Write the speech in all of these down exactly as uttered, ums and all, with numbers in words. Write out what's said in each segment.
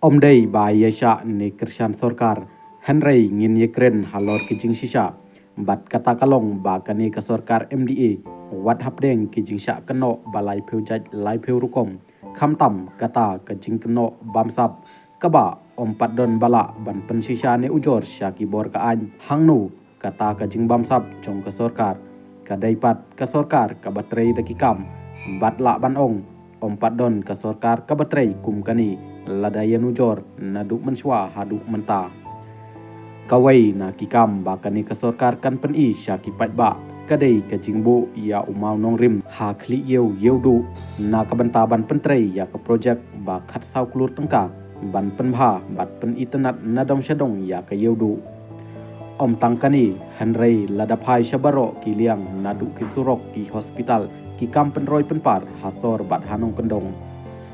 Ym dei ba ïa shah ne kyrshan sorkar, hynrei ngin ïa kren halor ki jingshisha. Bad kata ka long ba kane ka sorkar M D A, wat hapdeng ki jingshah kynnoh ba laiphew jait laiphew rukom, khamtam kata ka jingkynnoh bamsap, kaba ym pat don ba lah ban pynshisha ne ujor sha ki bor ka aiñ hangno kata ka jingbamsap jong ka sorkar. Ka dei pat ka sorkar kaba trei da ki kam, bad lah ban ong, ym pat don ka sorkar kaba trei kum kane lada ïa nujor naduh mynshuwa haduh mynta. Kawei na ki kam ba kane ka sorkar kan pyni sha ki paidbah, ka dei ka jingbuh ïa u mawnongrim ha khlieh ïew Ïewduh, na ka bynta ban pyntrei ïa ka projek ba khatsaw klur tyngka ban pynbha bad pynitynnad na dong sha dong ïa ka Ïewduh. Ym tang kane, hynrei lada phai sha baroh ki liang naduh ki surok, ki hospital, ki kam pynroi pynpar ha sor bad ha nongkyndong.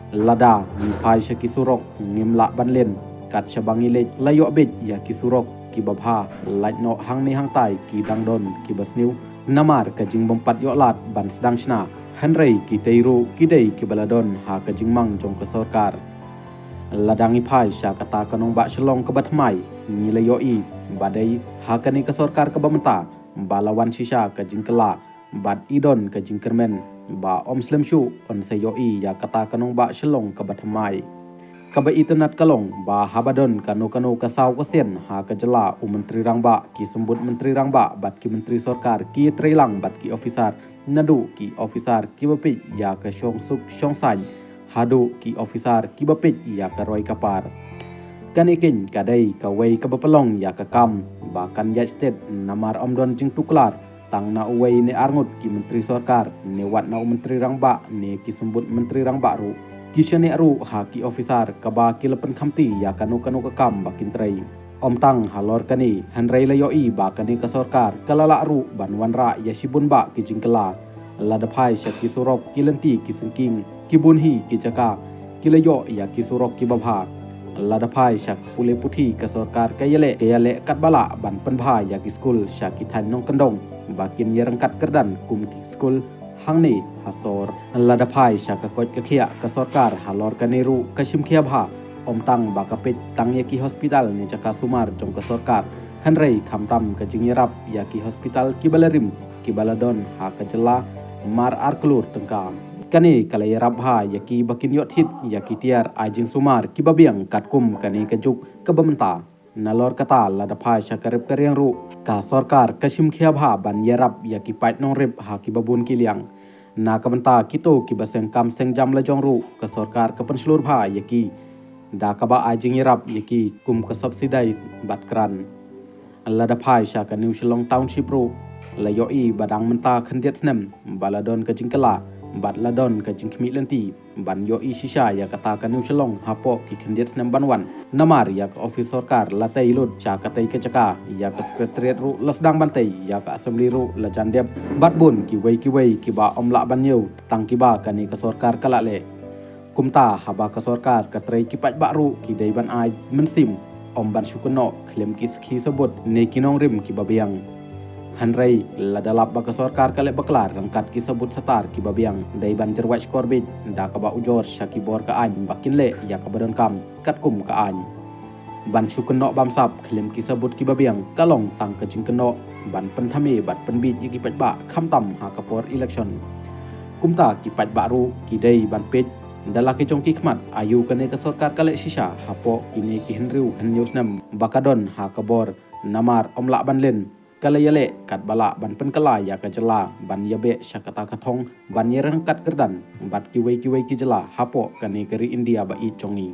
Lada ngi phai sha ki surok ngim lah ban len, kat shaba ngi leit la ïoh beit ïa ki surok kiba bha, lait noh hangne hangtai ki dang don kiba sniew, namar ka jingbympat ïoh lad ban sdang shna, hynrei kitei ruh ki dei kiba la don ha ka jingmang jong ka sorkar. Lada ngi phai sha kata ka nongbah Shillong kaba thymmai, ngi la ïohi ba dei ha kane ka sorkar kaba mynta ba la wan shisha ka jingkylla, bad i don ka jingkyrmen ba ym slem shuh yn sa ïohi ïa kata ka nongbah Shillong kaba thymmai. Kaba itynnad ka long ba haba don kano kano ka saw ka sien ha ka jylla, u Myntri Rangbah, ki Symbud Myntri Rangbah bad ki Myntri Sorkar ki ïatreilang bad ki officer, naduh ki officer kiba peit ïa ka shongsuk shongsaiñ haduh ki officer kiba peit ïa ka roi ka par. Kane keiñ ka dei kawei kaba pynlong ïa ka kam ba kan ïaid stet, namar ym don jingtuklar tang na uwei ne arngut ki Myntri Sorkar, ne wat na u Myntri Rangbah ne ki Symbud Myntri Rangbah ruh. Ki shaniah ruh ha ki officer kaba ki la pynkhamti ïa kano kano ka kam ba kin trei. Ym tang halor kane, hynrei la ïohi ba kane ka sorkar ka la lah ruh ban wanrah ïa shibun bah ki jingkylla. Lada phai sha ki surok, ki lynti ki syngking, ki bun hi ki jaka ki la ïoh ïa ki surok kiba bha. Lada phai sha ka pule puthi, ka sorkar ka ïaleh, ka ïaleh katba lah ban pynbha ïa ki skul sha ki thaiñ nongkyndong ba kin ïaryngkat kyrdan kum ki skul hangne ha sor. Lada phai sha ka koit ka khiah, ka sorkar halor kane ruh ka shim khia bha. Ym tang ba ka peit tang ïa ki hospital ne jaka sumar jong ka sorkar, hynrei khamtam ka jingïarap ïa ki hospital kiba la rim, kiba la don ha ka jylla mar ar klur tyngka. Kane ka la ïarap bha ïa ki ba kin ïoh thied ïa ki tiar ai jingsumar kiba biang katkum kane ka juk kaba mynta. Nalor kata, lada phai sha ka rep ka riang ruh, ka sorkar ka shim khia bha ban ïarap ïa ki paid nongrep ha kiba bun ki liang. Na ka bynta kito kiba seng kam seng jam la jong ruh, ka sorkar ka pynshlur bha ïa ki da kaba ai jingïarap ïa ki kum ka subsidize bad grant. Lada phai sha ka New Shillong Township ruh, la ïohi ba dang mynta khyndiat snem ba la don ka jingkylla bad la don ka jingkhmih lynti ban ïohi shisha ïa kata ka New Shillong hapoh ki khyndiat snem ban wan. Namar ïa ka office sorkar la tei lut sha katei ka jaka, ïa ka secretariat ruh la sdang ban tei, ïa ka assembly ruh la jan dep, bad bun kiwei kiwei kiba ym lah ban ïew tang kiba kane ka sorkar ka la leh. Kumta haba ka sorkar ka trei, ki paidbah ruh ki dei ban ai mynsiem, ym ban shu kynnoh khlem ki sakhi sabut ne ki nongrim kiba biang. Hynrei lada lap ba ka sorkar ka leh bakla ryngkat ki sabut satar kiba biang, dei ban jyrwai shkor bieit da kaba ujor sha ki bor ka aiñ ba kin leh ïa kaba donkam katkum ka aiñ. Ban shu kynnoh bamsap khlem ki sabut kiba biang ka long tang ka jingkynnoh ban pynthame bad pynbieit ïa ki paidbah, khamtam ha ka por election. Kumta ki paidbah ruh ki dei ban peit da la ki jong ki khmat, aïu kane ka sorkar ka leh shisha hapoh kine ki hynriew hynñiew snem ba ka don ha ka bor. Namar ym lah ban len, ka la ïaleh katba lah ban pynkylla ïa ka jylla ban ïabeh sha kata ka thong ban ïaryngkat kyrdan bad kiwei kiwei ki jylla hapoh kane ka ri India ba ïeit jong ngi.